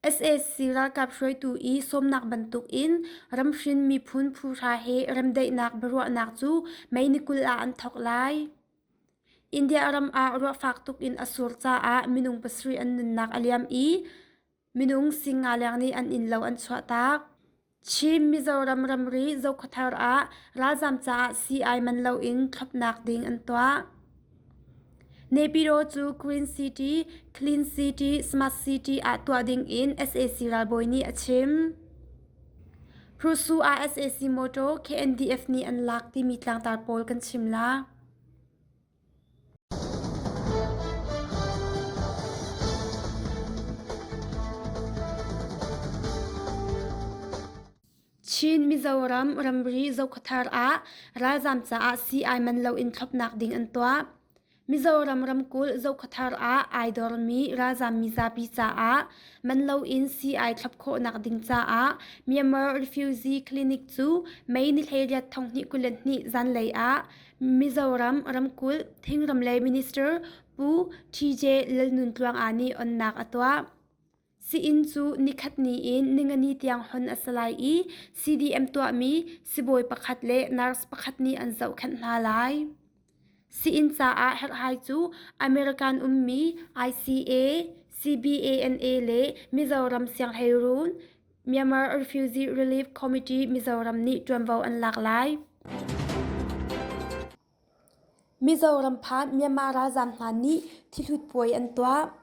Sac ralkap hruaitu i sawmnak bantuk in ramhrin miphun phu hra he remdaihnak biaruahnak cu May ni 20 ah an thawk lai. India ram ah ruah fak tuk in a sur caah minung pasarih an nunnak a liam i minung singa leng nih an innlo an chuahtak. Chin Mizoram ramri Zokhawthar ah ralzaam caah sii-ai man loin thlopnak ding an tuah. Naypyidaw cu Green City, Clean City, Smart City ah tuah ding in sac ralbawi nih a chim. Hrusu ah sac motor KNDF nih an lak timi tlangtar pawl kan chim la. Chin Mizoram ramri Zokhawthar ah ralzaam caah sii-ai man loin thlopnak ding an tuah. Mizoram ramkulh Zokhawthar ah ai dormi ralzaam mizapi caah man loin sii-ai thlop khawhnak ding caah Myanmar Refugee Clinic cu May ni 18 2022 zanlei ah Mizoram ramkulh thingram lei minister Pu TJ Lalnuntluanga nih onnak a tuah. Sii-inn cu nikhat ni in ningani tiang hon a si lai i CDM tuahmi sibawi pakhat le nurse pakhat nih an zohkhenh hna lai. Sii-inn caah herhhai cu American ummi ICA, CBANA le Mizoram Sianghleiruun Myanmar Refugee Relief Committee Mizoram nih ṭuanvo an lak lai. Mizoram phan Myanmar ralzaam hna nih thihlut puai an tuah.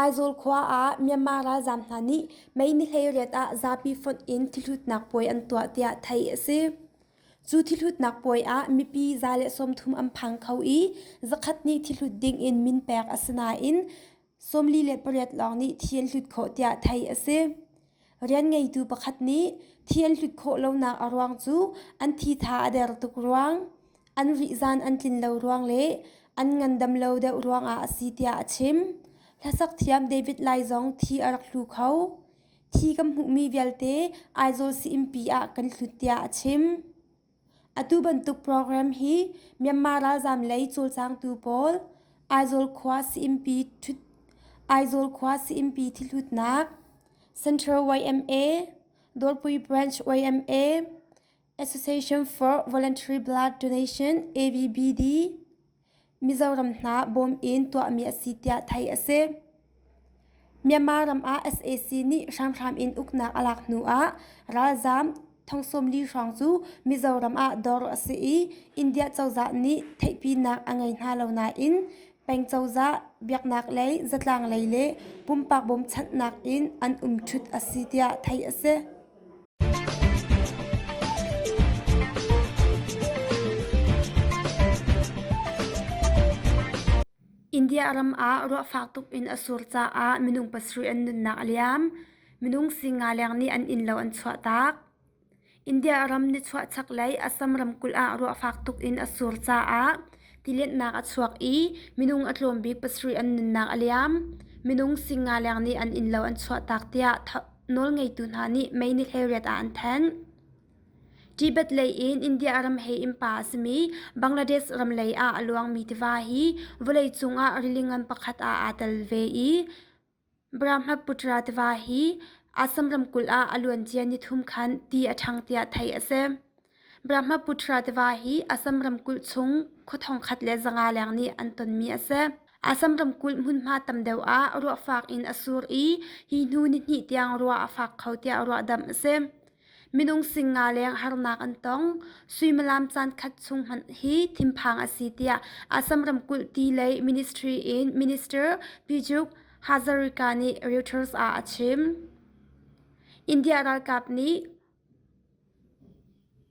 Aizawl khua ah Myanmar ralzaam hna nih May ni 18 ah zapi fonh in thihlutnak puai an tuah tiah theih a si. Cu thihlutnak puai ah mipi 130 an phang kho i zakhat nih thihlut ding in min pek a si nain 48 lawng nih thi an hlut khawh tiah theih a si. Rian ngeitu pakhat nih thi an hlut khawh lonak a ruang cu an thitha a der tuk ruang, an rihzan an tlin lo ruang le an ngandam lo deuh ruangah a si tiah a chim. Hlasak thiam David Lai zong thi a rak hlu kho. Thi kan hmuhmi vialte Aizawl Sii-innpi ah kan hlut tiah a chim. Atu bantuk program hi Myanmar ralzaam lei cawlcangtu pawl Aizawl khua Sii-innpi Aizawl khua Sii-innpi thihlutnak, Central YMA, Dawrpui Branch YMA, Association for Voluntary Blood Donation AVBD, Mizoram hna bawm in tuahmi a si tiah theih a si. Myanmar ram ah sac nih hramhram in uknak a lak hnu ah ralzaam thong 40 hrawng cu Mizoram ah dor a si i India cozah nih theihpinak a ngei hna lo nain peng cozah, biaknak lei, zatlang lei le pumpak bawmchanhnak in an um ṭhut a si tiah theih a si. India ram ah ruah fak tuk in a sur caah minung pasarih an nunnak a liam. Minung singa leng nih an innlo an chuahtak. India ram nichuah chaklei Assam ramkulh ah ruah fak tuk in a sur caah tilianhnak a chuak i minung a tlawm bik pasarih an nunnak a liam. Minung singa leng nih an innlo an chuahtak tiah nawlngeitu hna nih May ni 18 ah an thanh. Tibet lei in India ram he innpa a simi Bangladesh ram lei ah a luangmi tiva hi vawleicung ah rili ngan pakhat ah aa tel ve i Brahmaputra tiva hi Assam ramkulh ah a luancia nithum khan ti a ṭhang tiah theih a si. Brahmaputra tiva hi Assam ramkulh chung khua thongkhat le zanga leng nih an tonmi a si. Assam ramkulh hmunhma tam deuh ah ruah fak in a sur i hi hnu nihnih tiang ruah a fak kho tiah ruahdamh a si. Minung singa leng harnak an tong. Suimilam caan khat chung hmanh hi thinphang a si tiah Assam ramkulh ti lei ministry in Minister Pijuk Hazarika nih Reuters ah a chim. India ralkap nih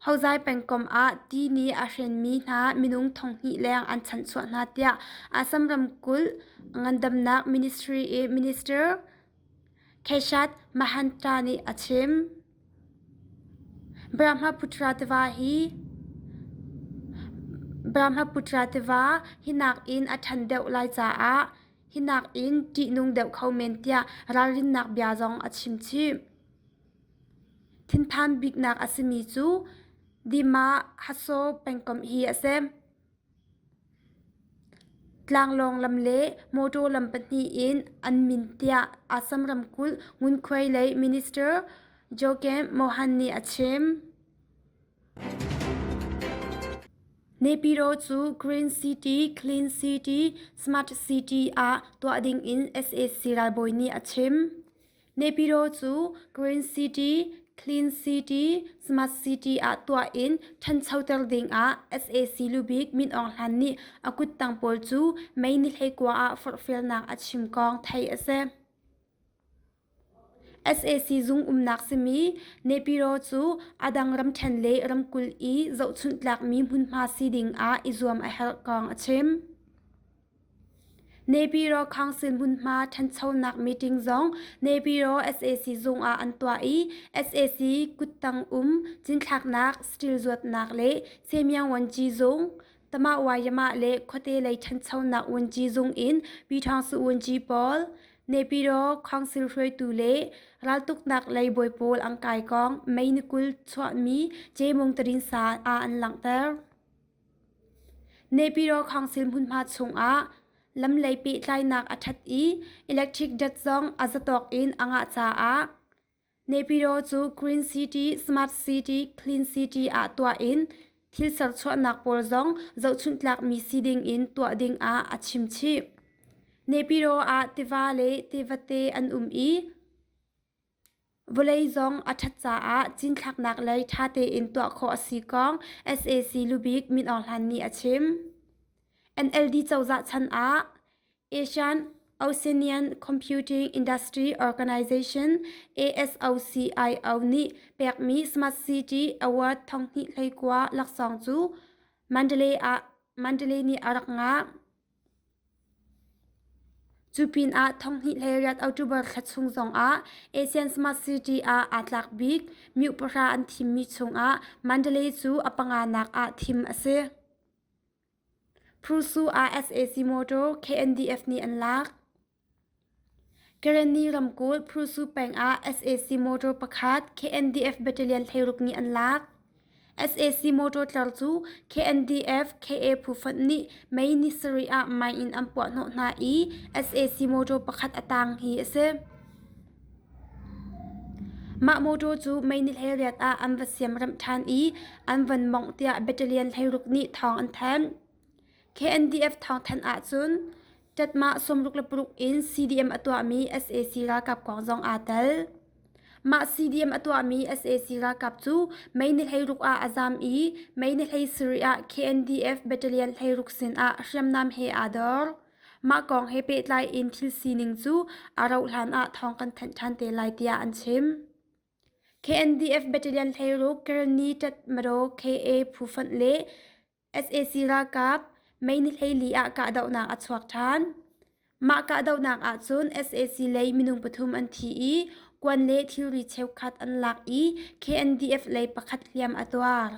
Hozai pengkomh ah ti nih a hrenmi hna minung thonghnih leng an chanhchuah hna tiah Assam ramkulh ngandamnak ministry i minister Keshat Mahanta nih a chim. Brahmaputra tiva hi Brahmaputra tiva hi nakin a ṭhan deuh lai caah hi nakin ṭihnung deuh kho men tiah ralrinnak bia zong a chim chih. Thinphan biknak a simi cu Dima Haso pengkomh hi a si. Tlanglawng lam le mawṭaw lam pahnih in an min tiah Assam ramkulh ngunkhuai lei minister Jokem Mohan nih a chim. Naypyidaw cu Green City, Clean City, Smart City ah tuah ding in sac ralbawi nih a chim. Naypyidaw cu Green City, Clean City, Smart City ah tuah in ṭhanchoter ding ah sac lubik Min Aung Hlaing nih a kuttang pawl cu May ni 19 ah forhfialnak a chim kong theih a si. Sac zung umnak simi Naypyidaw cu a dang ramṭhen le ramkulh i zohchunh tlakmi hmunhma si ding ah i zuam a herh kong a chim. Naypyidaw Council hmunhma ṭhanchonak meeting zong Naypyidaw sac zung ah an tuah i sac kuttang um cinthlaknak, steel zuatnak le Semyang Wanci zung, Tamah-Wayamah le khuate lei ṭhanchonak Wanci zung in Pyithawngsu Wanci pawl, Naypyidaw Council hruaitu le raltuknak lei bawi pawl an kai kong May ni 20 chuahmi Cemung Tarinsa ah an langhter. Naypyidaw Council hmunhma chungah lamlei pehtlainak a ṭhat i electric dat zong a zatawk in a ngah caah Naypyidaw cu Green City, Smart City, Clean City ah tuah in thil serchuahnak pawl zong zohchunhtlakmi si dingin tuah dingah a chim chih. Naypyidaw ah tiva le tivate an um i Vawlei zong a ṭhat caah cinthlaknak lei ṭha tein tuah khawh a si kong sac lubik Min Aung Hlaing nih a chim. NLD cozah chan ah Asian Oceanian Computing Industry Organization ASOCIO nih pekmi Smart City Award 2019 laksawng cu Mandalay ah Mandalay nih a rak ngah. Cu pinah 2018 October thla chung zongah ASEAN Smart City ah aa tlak bik myu pahra an thimmi chungah Mandalay cu a panganak ah thim a si. Prusu ah sac motor KNDF nih an lak. Karenni ramkulh Prusu peng ah sac motor pakhat KNDF battalion 16 nih an lak. Sac motor tlar cu KNDF KA phu fonh nih May ni sarih ah mine in an puahhnawh hna i sac motor pakhat a taang hi a si. Mah motor cu May ni 18 ah an va siamremh ṭhan i an van mawngh tiah battalion 16 nih thawng an thanh. KNDF thawngthanh ahcun ṭatmah 66 in CDM a tuahmi sac ralkap kong zong aa tel. Mah CDM a tuahmi sac ralkap cu May ni 16 ah a zaam i May ni 17 ah KNDF Battalion 16 sinah hriamnam he aa dor. Mah kong he pehtlai in thil sining cu a rauhhlan ah thawng kan thanh ṭhan te lai tiah an chim. KNDF Battalion 16 Karenni Tatmadaw KA phu fonh le Sac ralkap May ni 14 ah kahdohnak a chuak ṭhan. Mah kahdohnak ahcun sac lei minung pathum an thi i kuan le thilri cheukhat an lak i KNDF lei pakhat hliam a tuar.